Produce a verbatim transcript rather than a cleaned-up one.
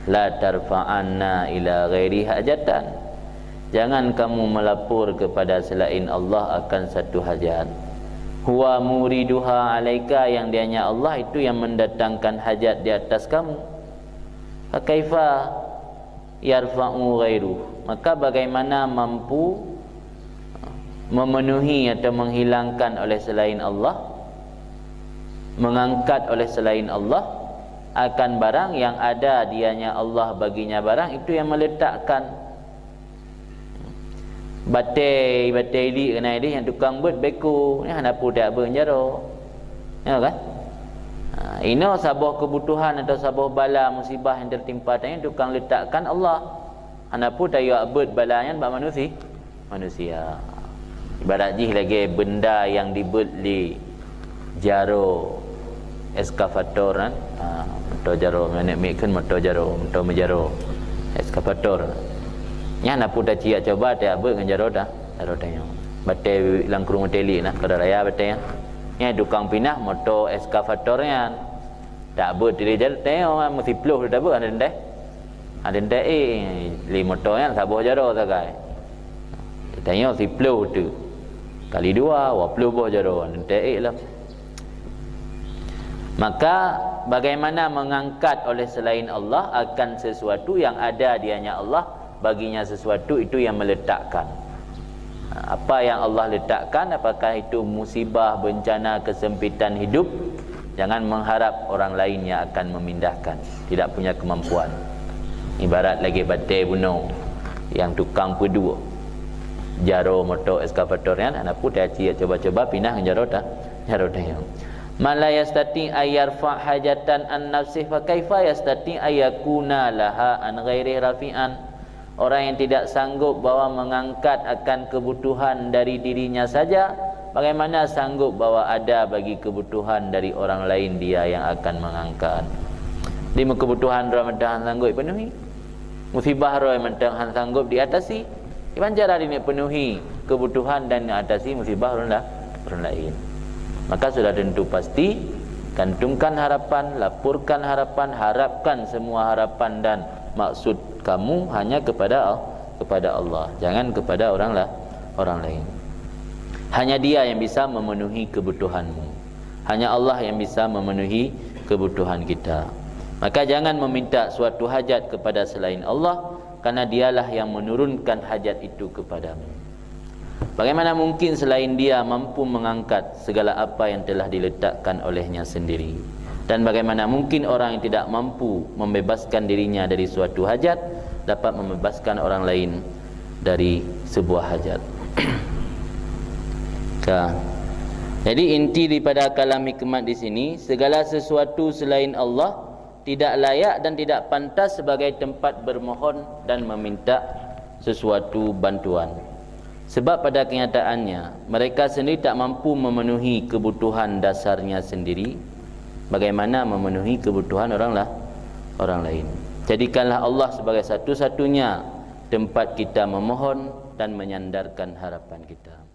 La tarfa'anna ila ghairi hajatan. Jangan kamu melapor kepada selain Allah akan satu hajat. Huwa muriduha alaika, yang dianya Allah itu yang mendatangkan hajat di atas kamu. Fa kaifa yarfa'u ghairuh? Maka bagaimana mampu memenuhi atau menghilangkan oleh selain Allah, mengangkat oleh selain Allah akan barang yang ada dianya Allah baginya barang itu yang meletakkan. Batée, batée ilik keunan ideh nyang tukang beuet beko, nyan hana peue tajak beuet ngon jaroe. Ya kan? Ha, inoe saboh keubutuhan atau saboh bala musibah nyang teutimpa tanyoe tukang letakkan Allah. Hana peue tajak beuet bala nyan bak manusi-, manusia. Ibarat jih lagée benda nyang dibeuet lé jaroe eskavator nyan, ha, moto jaroe, meuneuk miet kheun moto jaroe, moto meujaroe, eskavator. Nyan hana peue tajak cuba tajak beuet ngon jaroe ta-, jaroe tanyoe. Batée lam krueng batée ilik na, keudroe raya batée nyan. Nyan tukang pinah moto eskavator nyan. Tajak beuet di jaroe tanyoe, meusiplôh tajak beuet, hana teuntée. Hana teuntée, eh, lé moto nyan saboh jaroe sagai. Tanyoe siplôh teuk. Kali dua, dua ploh boh jaroe, hana teuntée, eh, lom. Maka, bagaimana mengangkat oleh selain Allah akan sesuatu yang ada di hanya Allah, baginya sesuatu itu yang meletakkan. Apa yang Allah letakkan, apakah itu musibah, bencana, kesempitan hidup, jangan mengharap orang lain yang akan memindahkan. Tidak punya kemampuan. Ibarat lagée batée bunoe nyang tukang peuduek jaroe moto eskavator nyan, hana peue tajak cuba-cuba pinah ngon jaroe ta-, jaroe tanyoe. Man la yastati ay yarfa hajatan an nafsih, fa kaifa yastati ay yakuna laha an ghairih rafi'an? Orang yang tidak sanggup bahwa mengangkat akan kebutuhan dari dirinya saja, bagaimana sanggup bahwa ada bagi kebutuhan dari orang lain dia yang akan mengangkat? Di kebutuhan droe mantong han sanggup penuhi. Musibah droe mantong han sanggup diatasi. Kiban cara dineuk penuhi kebutuhan dan atasi musibah ureuëng la-, ureuëng lain? Maka sudah tentu pasti, gantungkan harapan, laporkan harapan, harapkan semua harapan dan maksud kamu hanya kepada Al-, kepada Allah, jangan kepada orang la-, orang lain. Hanya Dia yang bisa memenuhi kebutuhanmu. Hanya Allah yang bisa memenuhi kebutuhan kita. Maka jangan meminta suatu hajat kepada selain Allah, karena Dialah yang menurunkan hajat itu kepadamu. Bagaimana mungkin selain Dia mampu mengangkat segala apa yang telah diletakkan oleh-Nya sendiri? Dan bagaimana mungkin orang yang tidak mampu membebaskan dirinya dari suatu hajat dapat membebaskan orang lain dari sebuah hajat? Ka. Jadi, inti daripada kalam hikmat di sini, segala sesuatu selain Allah tidak layak dan tidak pantas sebagai tempat bermohon dan meminta sesuatu bantuan. Sebab pada kenyataannya, mereka sendiri tak mampu memenuhi kebutuhan dasarnya sendiri, bagaimana memenuhi kebutuhan orang la-, orang lain. Jadikanlah Allah sebagai satu-satunya tempat kita memohon dan menyandarkan harapan kita.